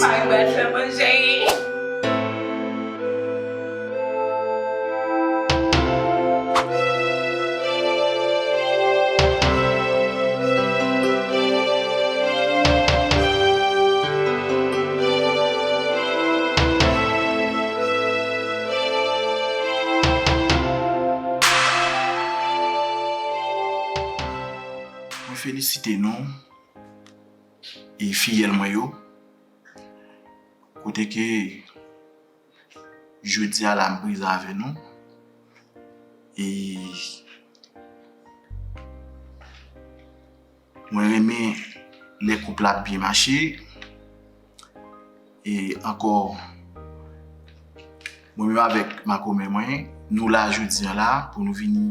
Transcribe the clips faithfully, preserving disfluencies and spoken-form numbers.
Sa m pral fè manje. Mwen felisite nou e fiyèl mwen yo, kote ke jodi a la m prezan avè nou. E mwen renmen lè koup la ap byen mache. E ankò, mwen menm avèk makomè mwen, nou la jodi a la pou nou vini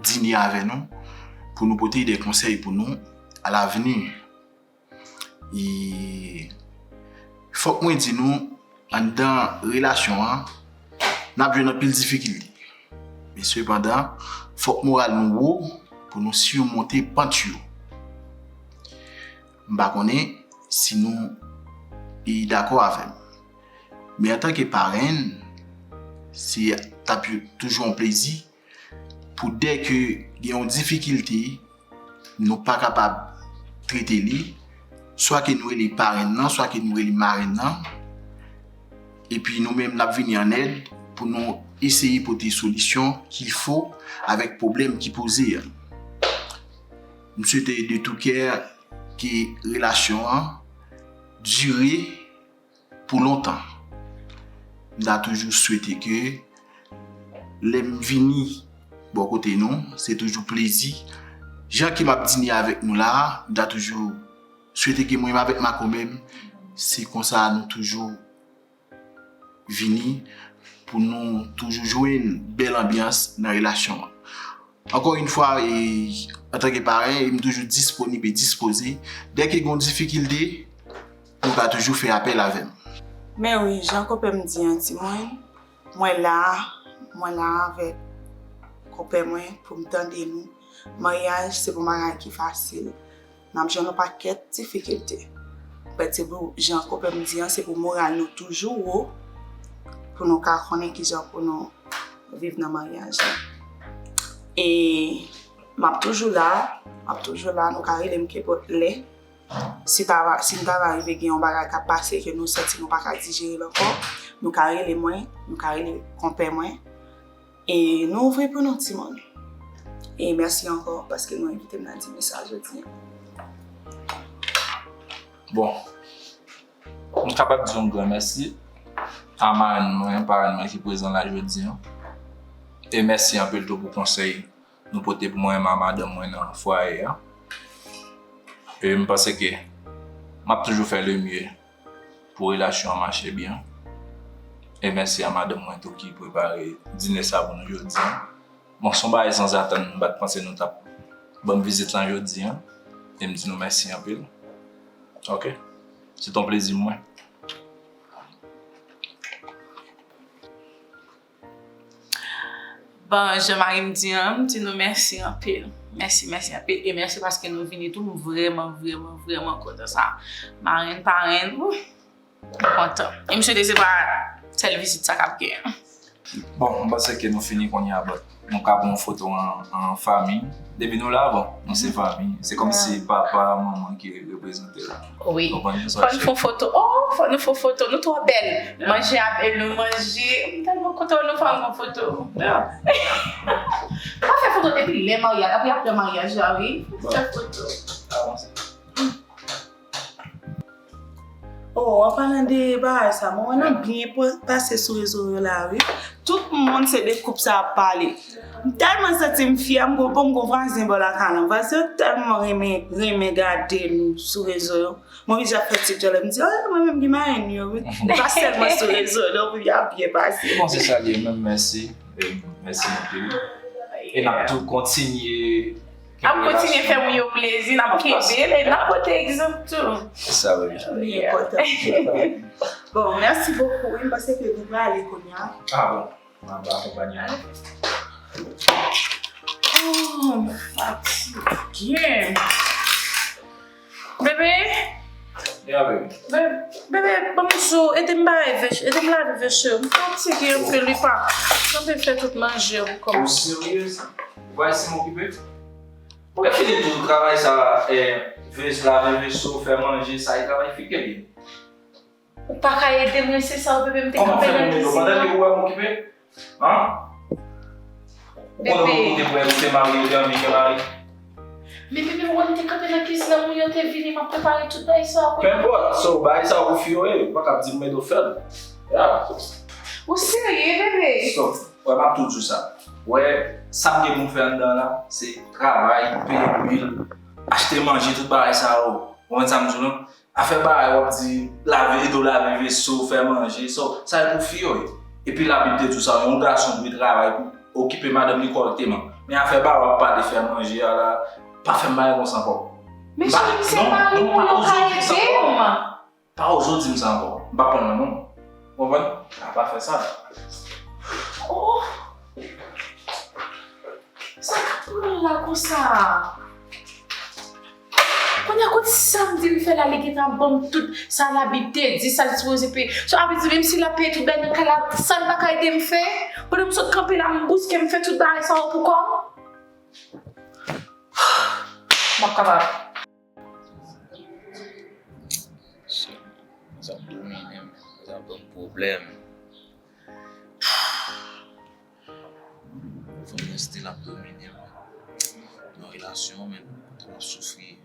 dine avè nou, pou nou pote de konsèy pou nou alavni. E fòk mwen di nou, anndan relasyon an, n ap jwenn anpil difikilte. Men sepandan, fòk moral nou wo pou nou simonte pant yo. M pa konnen si nou, e, dakò avè m. Men antanke parenn, se t ap toujou yon plezi pou dè ke gen yon difikilte, nou pa kapab trete li, swa ke nou rele parenn nan, swa ke nou rele marenn nan, epi nou menm n ap vini an èd pou nou eseye pote solisyon ki fo avèk pwoblèm ki poze a. M swete de tou kè ke relasyon an dire pou lontan. M ta toujou swete ke lè m vini bò kote nou, se toujou plezi. Jan ke m ap dine avèk nou la a, m ta toujou swete ke mwen menm avèk makomè m, se konsa nou toujou vini pou nou toujou jwenn bèl anbyans nan relasyon an. Ankò yon fwa, e, antanke paran, e m toujou disponib e dispoze. Dèke gen yon difikilte, nou ka toujou fè apèl avè m. Men wi, jan konpè m di an, timoun, mwen la, mwen la avèk konpè mwen pou m tande nou. Maryaj, se pa yon bagay ki fasil. N ap jwenn yon pakèt difikilte. Pèt se pou jan konpè m di an, se pou moral nou toujou wo, pou nou ka konnen kijan pou nou viv nan maryaj la. E m ap toujou la, m ap toujou la, nou ka rele m kenpòt lè. Si ta va, si m ta va rive gen yon bagay k ap pase ke nou santi nou pa ka dijere l ankò, nou ka rele mwen, nou ka rele konpè mwen. E nou ouvri pou nou, timoun. E mèsi ankò paske nou envite m nan dine sa jodi a. Bon, m kapab di yon gran mèsi a marenn mwen, parenn mwen ki prezan la jodi a. E mèsi anpil tou pou konsèy nou pote pou mwen menm a madanm mwen nan fwaye a. E m panse ke m ap toujou fè le mieux pou relasyon an mache byen. E mèsi a madanm mwen tou ki prepare dine sa pou nou jodi a. Bon, se yon bagay sanzatann, m pa t panse nou t ap ban m vizit lan jodi a. E m di nou mèsi anpil. Oke. Se t on plezi mwen. Bon, jan mari m di an, m di nou mèsi anpil. Mèsi, mèsi anpil. E mèsi paske nou vini tou. M vrèman, vrèman, vrèman kontan sa. Marenn, parenn, ou, m kontan. E m swete se pa sèl vizit sa k ap genyen. Bon, m panse ke nou fini kounye a, but nou ka pran yon foto an, an fanmi. Depi nou la, bon, nou se fanmi. Se kòmsi papa, manman ki reprezante la. Wi. Konprann nou sa? Fò n fè yon foto. Oh, fò nou fè yon foto. Nou twò bèl. Manje ap, e nou manje. M tèlman kontan nou fè yon foto. Pa fè foto depi lè maryaj, apre, apre maryaj la, wi. Fè foto. Oh, an palan de bagay sa, mwen wè n ap byen po-, pase sou rezo yo la, wi. Tout moun se de koup sa ap pale. M tèlman santi m fyè, m gon, bon, m gon vwazen bò lakay lan. Vwazen yo tèlman renmen, renmen gade nou sou rezo yo. Mwen vin jan fè ti djòlè, m di, oh, mwen menm gen marenn yo, wi. E pa sèlman sou rezo, donk, y ap byen pase. Bon, se sa l ye, menm mèsi. E mèsi anpil. E n ap tou kontinye Ap kontinye fè moun yo plezi, n ap kenbe l e n ap pote egzanp tou. Se sa, wi. Li enpòtan. Bon, mèsi bokou. Wi, m panse ke nou prale kounye a. Ah bon, m ap akonpanye nou. Oh, m fatige. Bebe, Yeah, baby. Bebe, bebe, ban m di w, ede m bay vech, ede m lave veso. M fatige anpil, li pa. Kanpe fè tout manje an pou kòm. Ou serye? Ou pa isi m okipe? Ou fini tout travay sa, eh, ves-, lave veso, fè manje, sa e travay fi ke li. Ou pa ka ede mwen, se sa w, bebe, m te kanpe nan kizin nan. Kòman fè moun yo pandan ke ou wè m okipe? An? Ou konnen ou te prè, ou te marye, ou te anvi gen mari? Men bebe, ou wè m te kanpe nan kizin nan, moun yo te vini, m ap prepare tout bagay sa yo. Penpòt, so, bagay sa yo pou fi yo ye, ou pa ka di m mèt ou fè l. Ya. Ou serye, bebe? So, wè, m ap tou di w sa. Wè, sa m gen pou m fè anndan la, se travay, peye bil, achte manje, tout bagay sa yo. Ou konprann sa m di w lan? Afè bagay w ap di, lave, ede w lave veso, fè manje, so, sa e pou fi yo ye. Epi Labib te di w sa, yon gason dwe travay pou okipe madanm li kòrèkteman. Men afè bagay w ap pale fè manje a la, pa fè m bagay konsa ankò. Men cheri, se mari m, ou ka ede m. Pa oze w di m sa ankò. M pa pran nan men w. Ou konprann? A pa fè sa. Oh! Sa k ap pran la konsa? Kounye a, kot sa m di l fè la, li gentan ap ban m tout sa Labib te di, sa l sipoze peye. So, sa vle di, menm si l ap peye tout bagay nan kay la, sa l pa ka ede m fè? Pandan m sot kanpe la, m bouske, m fè tout bagay sa yo pou kò m? M p ap kapab. Shit, sa ap domine m, sa ap ban m pwoblèm. Fanm nan still ap domine m. Nan relasyon, men, m ap soufri.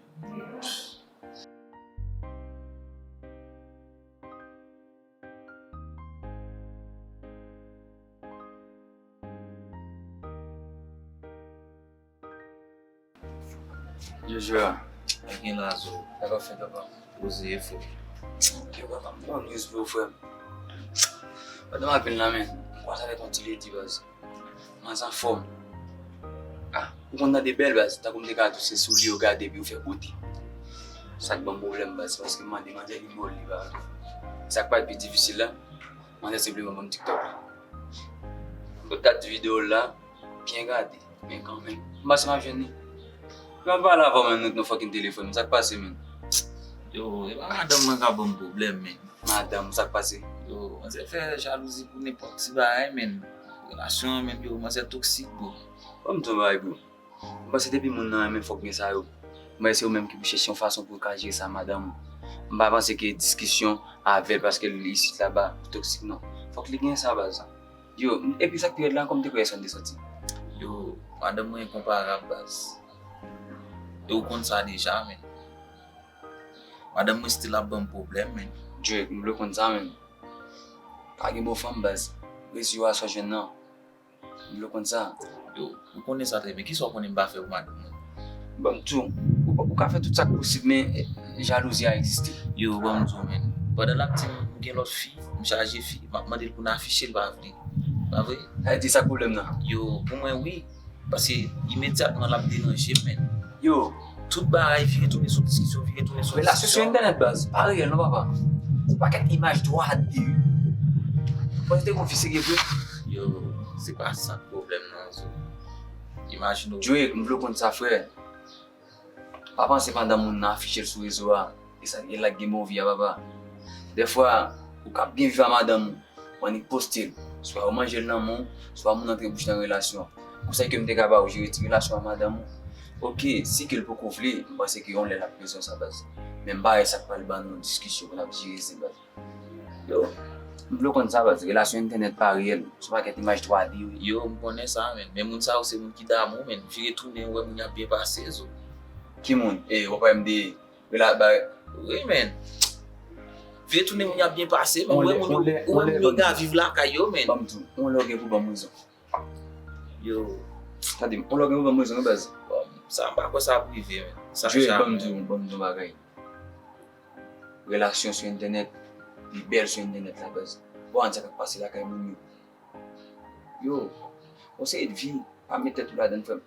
Joshua. Sa gen la, zo? Sa k ap fèt, papa? Poze, fo. Yo, papa, m gon news pou ou, frè m. Pandan m ap vin la, men, m kwaz avèk yon ti ledi, baz. Manzè anfòm. Ah, ou konn tande bèl, baz. Tankou m te ka di w se sou li yo gade epi yo fè bote. Sa k ban m pwoblèm, baz, se paske m mande manzè li mòl, li pa vle. Sa k parèt pi difisil la, manzè senpleman ban m TikTok la. Yo dat videyo l la, byen gade, men kanmenm, m panse m ap jwenn li. Yo, m pale avè w, men, nou, nou fucking telefòn, sa k pase, men? Yo, e pa madanm mwen k ap ban m pwoblèm, men. Madanm, sa k pase? Yo, manzè fè jalouzi pou nenpòt ti bagay, men. Relasyon an, men, yo, manzè toksik, bro. Ban m di w yon bagay, bro. M panse depi moun nan renmen, fòk gen sa yo. M panse se ou menm ki pou chèche yon fason pou w ka jere sa, madanm ou. M pa panse ke diskisyon avè l paske l isit laba toksik, non. Fòk li gen sa, baz. Yo, epi sa k pi rèd la ankò, m te kwè yè swa n te sòti. Yo, madanm mwen enkonparab, baz. E ou konn sa deja, men. Madanm mwen still ap ban m pwoblèm, men. Drake, m vle w konn sa, men. Pa gen bon fanm, baz. Resi yo a swa jwenn nan. M vle w konn sa. Yo, ou konnen sa trè byen. Kisa w konnen m pa fè pou madanm mwen? Ban m di w, ou, ou ka fè tout sa k posib, men, eh, jalouzi a egziste. Yo, ban m di w, men. Pandan l ap di m gen lòt fi, m chaje fi, m ap mande l pou n afiche, l pa vle. Pa vre? Sa vle di sa k pwoblèm nan? Yo, pou mwen, wi. Paske imedyatman l ap deranje m, men. Yo. Tout bagay vire tounen sou diskisyon, vire tounen sou diskisyon. Relasyon sou entènèt, baz. Pa reyèl, non, papa. Se pakèt imaj twa D. Ou panse te gon fi serye vre? Yo, se pa sa k pwoblèm nan, zo. Imajine w. Drake, m vle w konn sa, frè. Pa panse pandan moun nan afiche l sou rezo a, e sa, e la k gen bon vi a, papa. Dèfwa, ou ka byen viv a madanm ou, ou annik poste l. Swa ou manje l nan men w, swa moun antre bouch nan relasyon an. Konsèy ke m te ka ba w, jere ti relasyon a madanm ou. Oke, si ke l poko vle, m panse ke yon lè l ap bezwen sa, baz. Men m pa wè sa k pral ban nou diskisyon pou n ap jere zen, baz. Yo, m vle w konn sa, baz. Relasyon entènèt pa reyèl. Se yon pakèt imaj twa D, wi. Yo, m konnen sa, men. Men moun sa yo se moun ki damou, men. Vire tounen, ou wè moun y ap byen pase, zo. Ki moun? E, w ap pale m de rela-, ba- Wi, men. Vire tounen, moun y ap byen pase, men. Ou wè moun yo, ou wè moun yo ka viv lakay yo, men. Ban m di w, yon lè w gen pou ban m rezon. Yo. Tande m, yon lè w gen pou ban m rezon, wi, baz. Bon, sa, m pa kwè sa ap rive, men. Sa Dre, ban m di w, ban m di w yon bagay. Relasyon sou entènèt, li bèl sou entènèt la, baz. Bon, ann sa k ap pase lakay moun yo. Yo, yon seri de vi, pa met tèt ou ladann, frè m.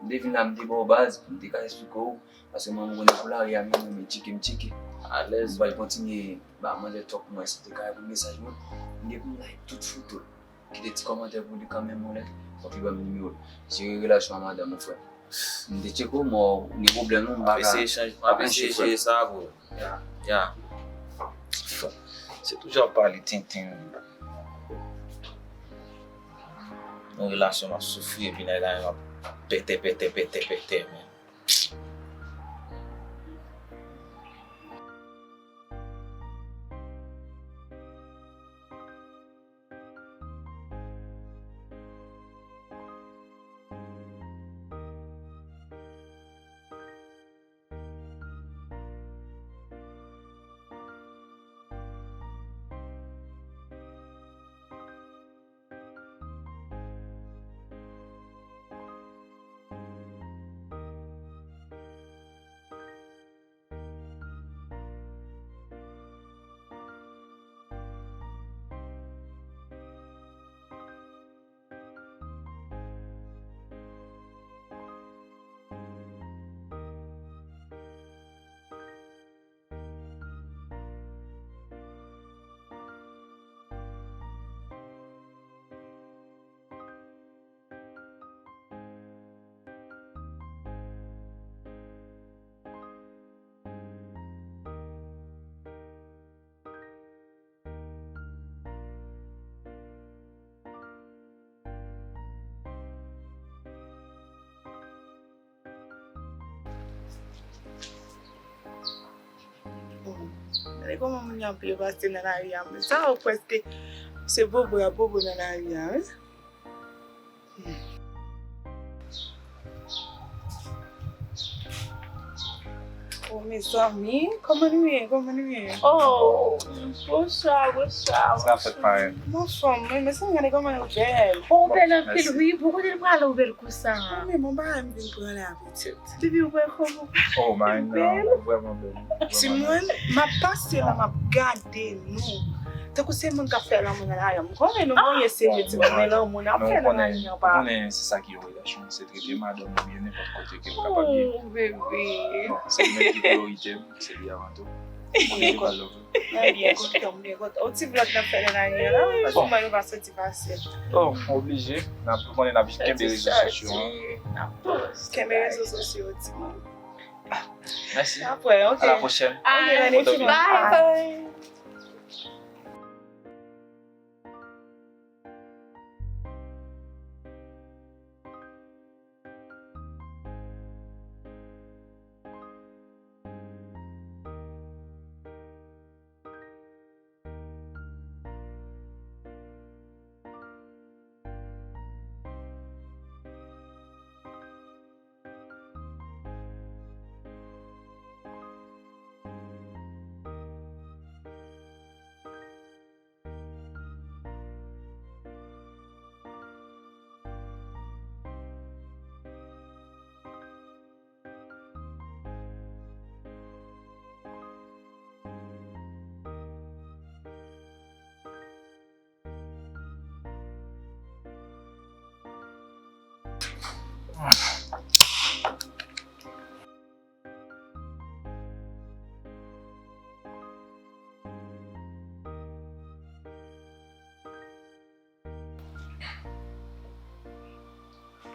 M te vin la, m te ba w baz, m te ka esplike w, paske mwen, m konnen pou lari a, men mwen, men tcheke, m tcheke. Alèz. M pral kontinye ba manzè talk mwen, si te ka reponn mesaj mwen. M gen pou m like tout foto. Kite ti kòmantè pou li kanmenm, yon lè. Fòk li ban m nimewo l. Jere relasyon a madanm ou, frè. M te tcheke w, men w gen pwoblèm, non, m pa ka. M ap eseye chanje, m ap eseye jere sa, bro. Ya. Ya. Se toujou ap pale tenten. Yon relasyon m ap soufri epi nèg la menm ap pètè, pètè, pètè, pètè, men. Gade kòman moun yo ap byen pase nan lari a. Sa yo prèske se bobo y ap bobo nan lari a, wi. Oh, mezanmi, kòman nou ye? Kòman nou ye? Oh, bonswa, bonswa, bonswa. Sa fèt parèt. M anfòm, wi, men sa gade kòman yo bèl. Oh, bèl anpil, wi. Pou kote l prale, ou bèl konsa? Oh, men bon bagay m vin pran la, pitit. Depi ou wè kòman. Oh, my God, ou vrèman bèl. Timoun, m ap pase la, m ap gade nou. Tankou se moun k ap fè lanmou nan lari a. M konnen nou marye serye, timoun, men lanmou n ap fè nan lari a pa. Ou konnen se sa ki yon relasyon, se trete madanm ou byen nenpòt kote ke ou kapab ye. Oh, bebe. Bon, se li menm ki priyorite m, se li avan tou. M byen kontan, m byen kontan, m byen kontan. Yon ti vlòg n ap fè nan lari a la, paske mwen yo pa soti fasil. Oh, oblije. N ap, ou konnen n ap kenbe rezo sosyo an. Kenbe rezo sosyo, timoun. Mèsi. Apre, ok. À la prochaine. Ok, bye, bye.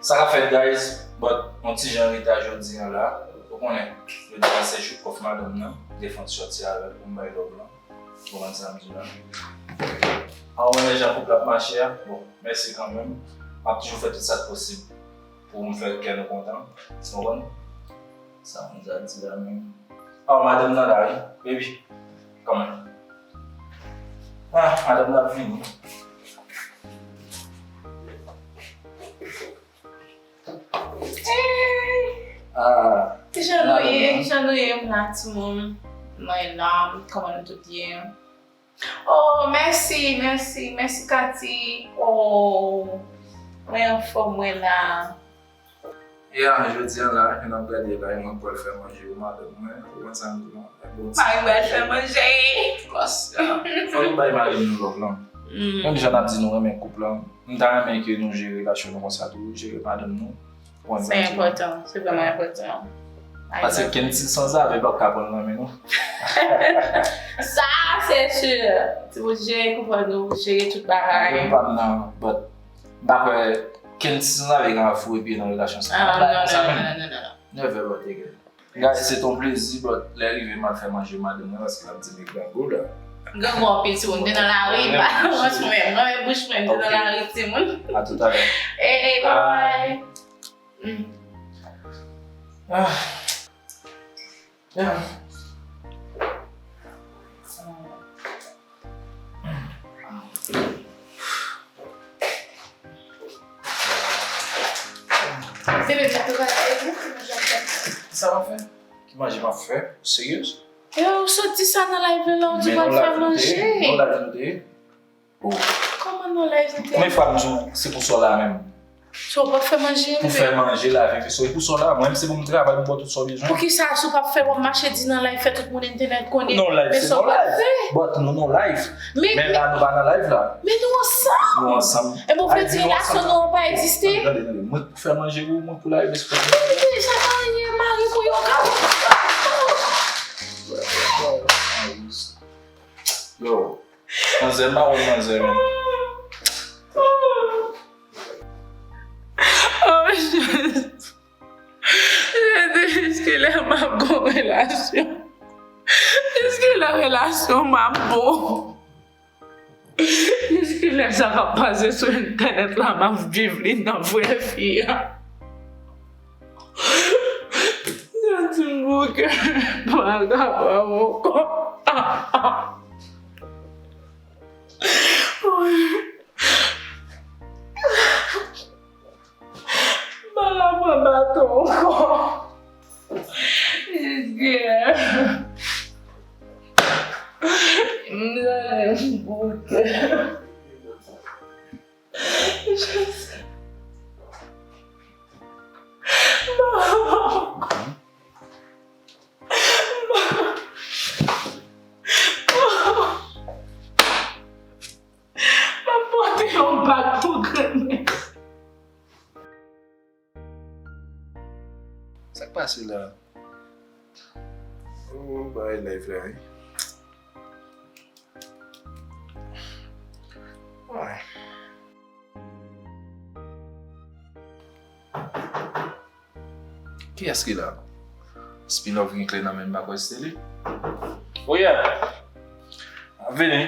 Sa k ap fèt, guys, but yon ti jan reta jodi a la. Ou konnen, jodi a se jou kòf madanm nan, m te fè yon ti sòti avè l pou m bay love lan. Ou konprann sa m di la? An, ou wè jan koup la ap mache a? Bon, mèsi kanmenm. M ap toujou fè tout sa k posib pou m fè kè nou kontan. Ou konprann? Sa moun sa di la menm. Oh, madanm nan la, wi. Baby, come on. Ah, madanm nan ap vini. Hey! Ah, kijan nou ye? Kijan nou ye? M la, timoun. Mwen la, kòman nou tout ye? Oh, mèsi, mèsi, mèsi, Cathy. Oh, mwen anfòm, mwen la. Ya, jodi a la, ke n ap gade la, e mwen k pral fè manje pou madanm mwen. Ou konn sa m di la? Mari m pral fè manje. Of course, yeah. Fò nou bay mari nou love lan. Menm jan n ap di nou renmen koup lan, m ta renmen ke nou jere relasyon nou konsa tou, jere madanm nou. Ou konn sa m di la? Se enpòtan, se vrèman enpòtan. Paske Kenty sanzave p ap ka pran l nan men nou. Sa, se si. Ti moun jere koup nou, jere tout bagay. Madanm pa m nan, but m pa kwè Kenty sanzave gen ap foure pye nan relasyon sa. Ah, non, non, non, non, non, non. Never, but again. Guys, se t on plezi, but lè rive m al fè manje madanm mwen paske l ap di m li grangou la. Grangou anpil, timoun. M te nan lari, pa bouch mwen. Mwen, bouch mwen, m te nan lari, timoun. A toutalè. Ey, ey, bye. Ah. Bebe, mwen tou pral fè pou mwen, jan fè. Sa w ap fè? Ki manje m ap fè? Ou serye? Yo, ou sot di sa nan live la, ou di w pral fè manje. Men non, live nou te ye. Oh. Kòman non, live nou te ye? Konbyen fwa m di w se pou sa w la menm? Sa w p ap fè manje, bebe? Pou fè manje, lave, vese, e pou sa w la. Mwen menm se pou m travay, pou m ba w tout sa w bezwen. Poukisa si w p ap fè, w ap mache di nan live, fè tout moun entènè konnen? Non, live se non live. But nou non live. Men la nou pa nan live la. Men nou ansanm. Nou ansanm. E bon, vle di relasyon nou an pa egziste? Tande, tande, tande. Mwen pou fè manje pou mwen pou live, se pa. Bebe, sa pa anyen, mari mwen yo ka. Yo, manzè, m pa konn manzè, men. Oh, Jezi. Jezi, jiskilè m ap gon relasyon? Jiskilè relasyon m ap bon? Jiskilè sa k ap pase sou entènèt la, m ap viv li nan vrè vi a? Sa di m bouke, m pa kapab ankò. Wi. M pa ka pran baton ankò. Jezi. M tande m bouke. Jezi. M pa ka pran ankò. M ap pote yon bag pou granmèt. Sa k pase la? Oh, bay live la, wi. Ay. Kiyès ki la? Spinov gen kle nan men l, m pa kwè se li. Oh yeah. Vini.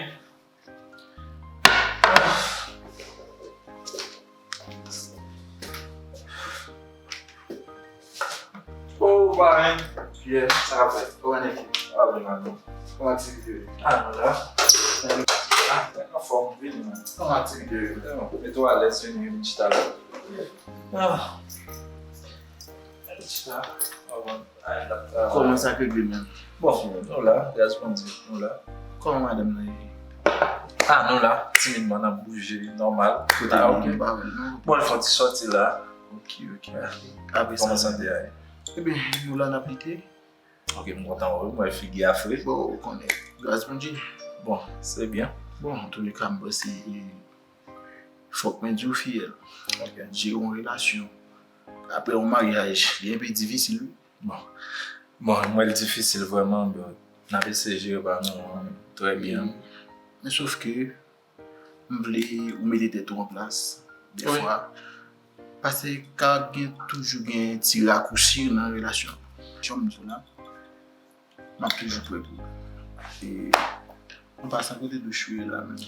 Oh, parenn. Yeah, sa ap fèt? Kòman nèg yo? Sa ap vin la, non? Kòman aktivite yo? Ah, nou la. Ah, nèg anfòm, vini, man. Kòman aktivite yo? Mete w alèz, vini, vini chita la. Ah. Vini chita. Ah, bon. Kòman sa k regle menm? Bon, nou la, gras Bondye, nou la. Kòman madanm nan ye? Ah, nou la, timidman, n ap bouje, nòmal. Kote nou pa wè l, non? Bon, l fè yon ti sòti la. Ok, ok. Apre sa, kòman sante a ye? Ebyen, nou la, n ap lite. Ok, m kontan wè w, m wè figi a fre. Bon, ou konnen, gras Bondye. Bon, se byen. Bon, antouleka, m panse, e, fòk mwen di w, fiyèl. Ok. Jere yon relasyon apre yon maryaj, li enpe difisil, wi. Bon. Bon, m wè l difisil vrèman, but n ap eseye jere pa nou, hein, trè byen. Men sof ke m vle ou mete tèt ou an plas, dèfwa. Paske ka gen, toujou gen ti rakousi nan relasyon. Jan m di w la, m ap toujou prè pou ou. E, an pasan, kote douch ou ye la menm?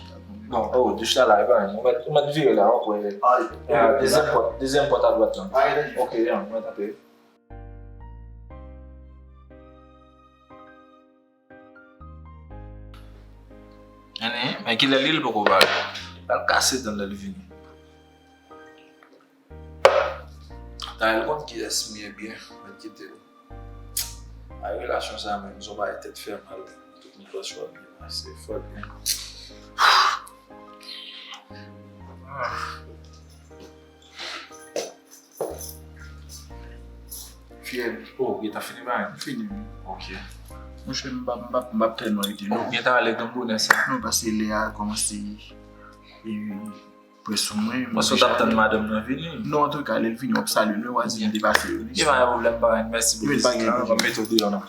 Bon, oh, douch la la, e pa anyen. Ou mèt, ou mèt vire la, ou kwè. Ah, dezyèm pòt, dezyèm pòt adwat lan. Ok, yeah, mwen tape. Ane, men kilè li, li poko pare. L al kase dan lè l vini. Dayè, l konn kiyès m ye byen, mwen kite l. Ay, relasyon sa menm, se yon bagay tèt fè mal. Tout moun panse w ap byen pase, fòk byen. Fiyèl. Oh, ou gentan fini bagay? M fini, wi. Ok. Monchè, m p ap, m p ap, m p ap tèlman rete, non. Ou gentan ale gran bonè sa? Non, paske lè a kòmanse, e, prè sou mwen. Paske w t ap tann madanm nan vini. Non, antouka, lè l vini, w ap salye l, wi, w a di m te pase yo. Gen pa gen pwoblèm, parenn. Mèsi pou vizit la. Ebyen, pa gen pwoblèm. M ap mete w deyò, non.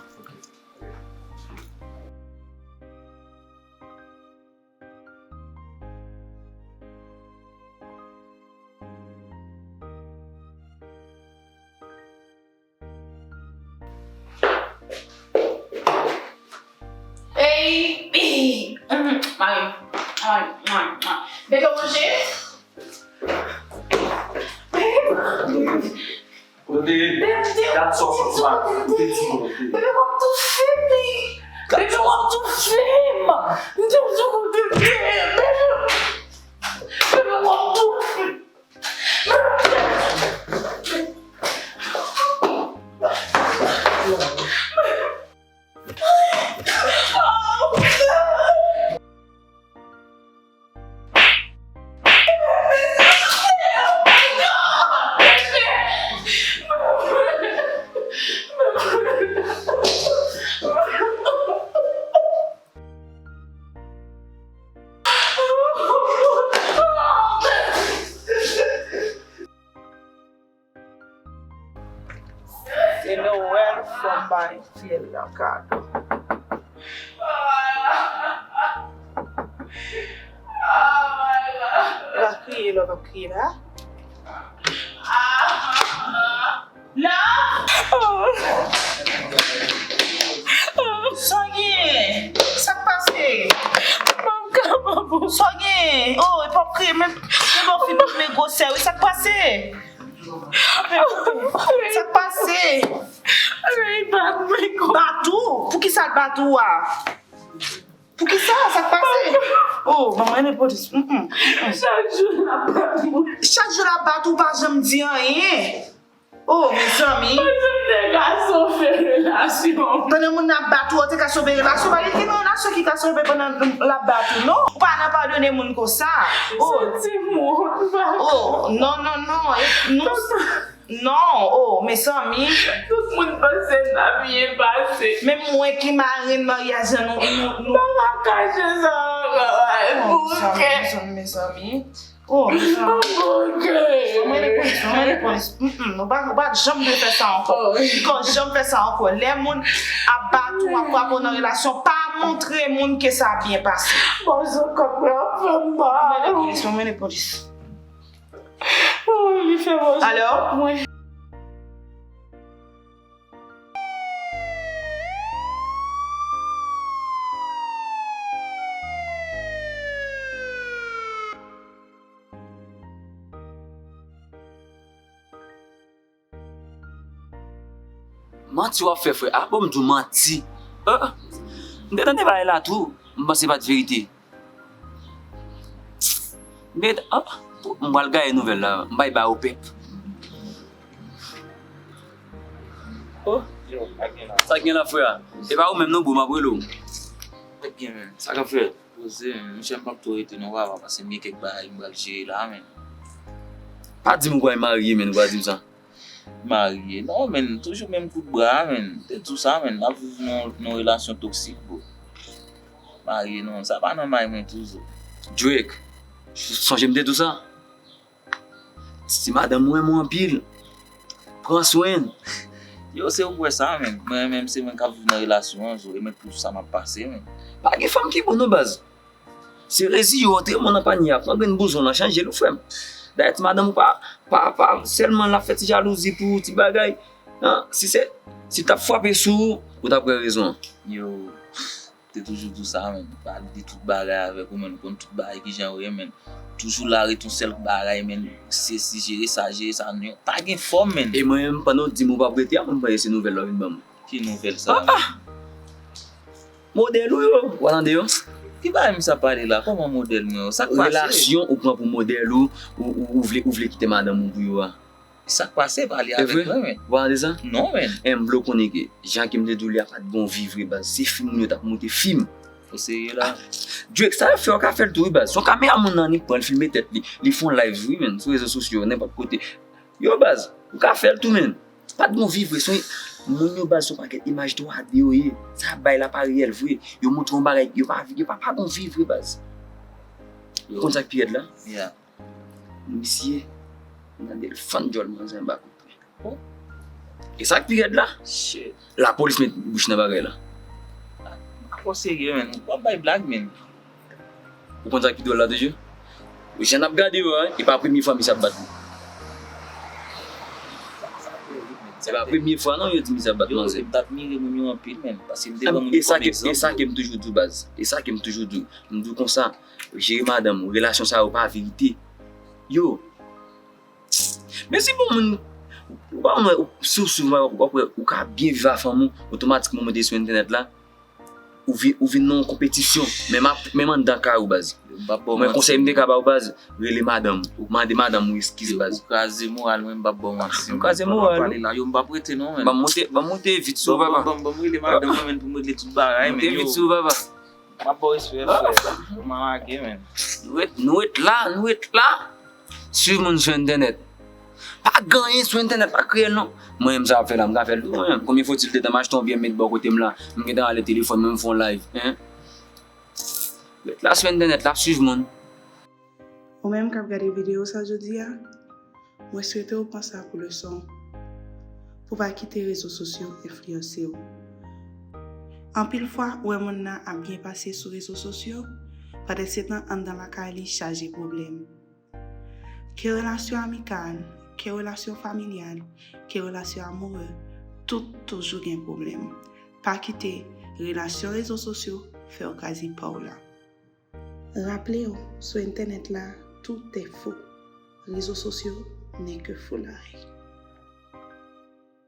Baby, Bebe, w manje? Bebe, gad sa w sot la. Bebe, w ap toufe m, li. Bebe, w ap toufe m. M di w sou kote m te ye, bebe. Bebe, w ap toufe m. Se Nowèl, fò m bay fi l nan kado. L ap kriye, lè w ap kriye la. Love! Sa w gen? Sa k pase? M p ap kapab. Sa w gen? Oh, e p ap kriye, men, men bon, fi, men gwosè, wi, sa k pase? Sa k pase? Li bat mwen kon. Bat ou? Poukisa l bat ou a? Poukisa? Sa k pase? Oh, ban mwen reponn. Mm, mm, mm. Chak jou l ap bat mwen. Chak jou l ap bat ou, pa janm di anyen. Oh, mezanmi. Pandan m te ka sove relasyon. Pandan moun nan ap bat ou, ou te ka sove relasyon. Pa gen ki nan relasyon ki ka sove pandan l ap bat ou, non. Ou pa nan padone moun konsa. Oh. Santi m wont, pa. Oh, non, non, non. E, nou, non, oh, mezanmi. Tout moun panse n ap byen pase. Menm mwen ki marenn maryaj la, nou, nou, nou. Mwen pa kache sa ankò, ay, bouke. Mezanmi, mezanmi. Oh, mezanmi. Bouke. Mwen reponn, mwen reponn. Mm, mm, nou pa, nou pa janm dwe fè sa ankò. Oh. Nou pa janm fè sa ankò. Lè moun ap bat ou, ap frape w nan relasyon, pa montre moun ke sa byen pase. Bon, sa k ap fè m mal. Mwen reponn, mwen reponn. Oh, li fè manje. Alò? Mwen. Manti w ap fè, frè. A bon, m di w manti. Ah, m te tande bagay la tou. M panse pa t verite. Men, ah, m pral gaye nouvèl la, m bay ba yo pèp. Oh. Yo, pa gen la. Sa gen la, frè? E pa ou menm non, bro, m ap rele w. Sa gen, men. Sa k ap fèt? Poze, men. Monchè, m p ap twò rete non, papa, paske m gen kèk bagay m pral jere la, men. Pa di m ou pral marye, men, ou pa di m sa. Marye. Non, men, toujou menm kout bra a, men. M te di w sa, men. M ap viv nan, nan relasyon toksik, bro. Marye, non, sa pa nan may mwen toujou. Drake, sonje m te di w sa? Si madanm ou renmen w anpil, pran swen l. Yo, se ou k wè sa, men. Mwen menm, se mwen k ap viv nan relasyon an, zo, e mwen tout sa m ap pase, men. Pa gen fanm ki bon, non, baz. Se rezi yo, antre mwen nan panye a, pran grenn bouzon lan, chanje l, wi, frè m. Dayè, ti madanm ou pa, pa, pa sèlman l ap fè ti jalouzi pou ti bagay. An, si se, si l t ap frape sou ou, ou t ap wè rezon an. Yo, te toujou di w sa, men. Pa di tout bagay avèk ou, men. Ou konn tout bagay ki jan yo ye, men. Toujou la ret yon sèl bagay, men. Se si jere sa, jere sa, non. Pa gen fòm, men. E mwen menm, pandan w di m ou p ap rete a, mwen panse se nouvèl la w vin ban m. Ki nouvèl sa? Ah, ah! Modèl ou yo, w a tande yo? Ki bagay misye ap pale la? Kòman modèl mwen yo? Sa k pase? Relasyon ou pran pou modèl ou, ou, ou, ou vle, ou vle kite madanm ou pou yo a. Sa k pase? Pale avèk mwen, men. Ou pa tande sa? Non, men. En, m vle w konnen ke, jan ke m te di w li a pa t bon vi vre, baz. Se fim moun yo t ap moute fim. Ou serye la? Ah, Drake, sa yo fè, ou ka fè l tou, wi, baz. Se yon kamera moun nan, li pran, li filme tèt li. Li fè yon live, wi, men, sou rezo sosyo, nenpòt kote. Yo, baz, ou ka fè l tou, men. Pa t gon vi vre, se yon, moun yo, baz, se yon pakèt imaj twa D yo ye. Sa y ap bay la pa reyèl vre. Yo montre yon bagay, yo pa, yo pa, pa gon vi vre, baz. Ou konn sa k pi rèd la? Yeah. Misye, nan de l fann djòl manzè anba kout pwen. Oh. E sa k pi rèd la? Shit. Lapolis met bouch nan bagay la. Pako serye, men. W ap bay blag, men. Ou konn sa k pi dwòl la toujou? Jan n ap gade yo a, e pa premye fwa misye ap bat nou. Sa Pa premye fwa non yo di m sa bat manzè. M t admire moun yo anpil, men. Paske m te pran moun yo kòm egzanp. E sa ke m toujou di w, baz. E sa ke m toujou di w. M di w konsa, jere madanm ou, relasyon sa yo pa verite. Yo. Men si bon moun, ou pa wè, si w swiv mwen, w ap wè, ou ka byen viv a fanm ou, otomatikman w monte sou entènèt la, ou vin, ou vin nan yon konpetisyon. Men m ap, men m anndan kay ou, baz. Mwen konsèy m te ka ba w, baz, rele madanm ou, mande madanm ou eskiz, baz. Ou kraze moral mwen, m p ap ba w manti. Ou kraze moral ou. Yo, m p ap rete non, men. Ban m monte, ban m monte vit sou ou, papa. Ban m rele madanm mwen, men, pou m regle tout bagay, men. Monte vit sou ou, papa. M ap ba w respè, frè. Ou pa make, men. Nou ret, nou ret la, nou ret la. Swiv moun sou entènèt. Pa gen anyen sou entènèt, pa kreye l non. Mwen menm sa ap fè la, m ka fè l tou mwen menm. Konbyen fotil te tan m achte yon biyè m met bò kote m la, m gentan ale telefòn mwen m fè yon live, hein. Ret la sou entènèt la, swiv moun. Ou menm k ap gade videyo sa jodi a, mwen swete w pran sa pou leson. Pou pa kite rezo sosyo enfliyanse w. Anpil fwa, ou wè moun nan ap byen pase sou rezo sosyo, pandansetan anndan lakay li chaje pwoblèm. Ke relasyon amikal, ke relasyon familyal, ke relasyon amoure, tout toujou gen pwoblèm. Pa kite relasyon rezo sosyo fè w kraze pa w la. Raple w, sou entènèt la, tout est faux. Réseaux sociaux n'est que foulay.